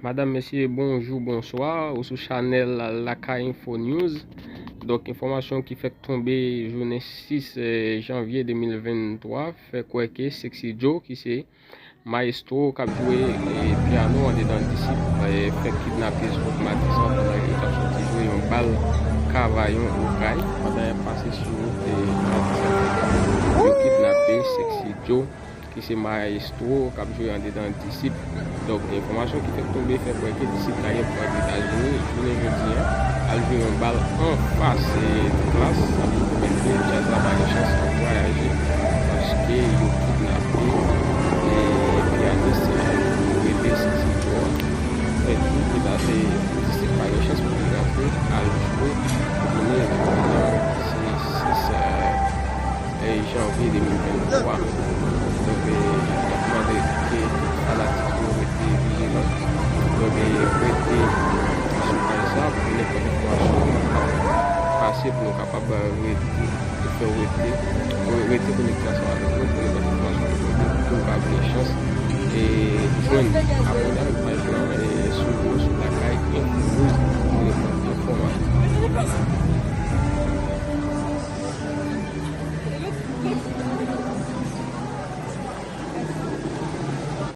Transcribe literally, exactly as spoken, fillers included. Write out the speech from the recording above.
Madanm, mesye, bonjou, bonswa. Ou sou chanèl Lakay Info News. Donk, enfòmasyon ki fèk tonbe jounen sis, eh, janvye de mil venntwa fè kwè ke Sexy Joe, ki se mayestwo k ap jwe, eh, pyano andedan Disip, eh, fèk kidnape sot matisan pandan yo t ap soti jwe yon bal Kavayon Okay. Pandan y ap pase sou wout, eh, matisan, yo kidnape Sexy Joe, ki se mayestwo k ap jwe andedan Disip. Donk, enfòmasyon ki fèk tonbe fè kwè ke Disip ta gen pou al Etazini jounen jodi a, al jwe yon bal anfas, eh, Klass, sa vle di ke djaz la pa gen chans pou vwayaje, paske yo kidnape, eh, pyanis, eh, rele Sexy Joe a. Fè di ke Disip pa gen chans pou li rantre al jwe jounen jodi a, ki se sis, eh, eh, janvye de mil venntwa. Donk, eh, n ap mande ke tout fanatik yo rete vijilan. Donk, eh, rete sou paj sa pou nenpòt enfòmasyon k ap pase pou nou kapab, eh, rete, fè w rete, rete konekte ansanm avèk nou pou nenpòt enfòmasyon ke nou pote pou w ka gen chans, eh, jwenn abòne avèk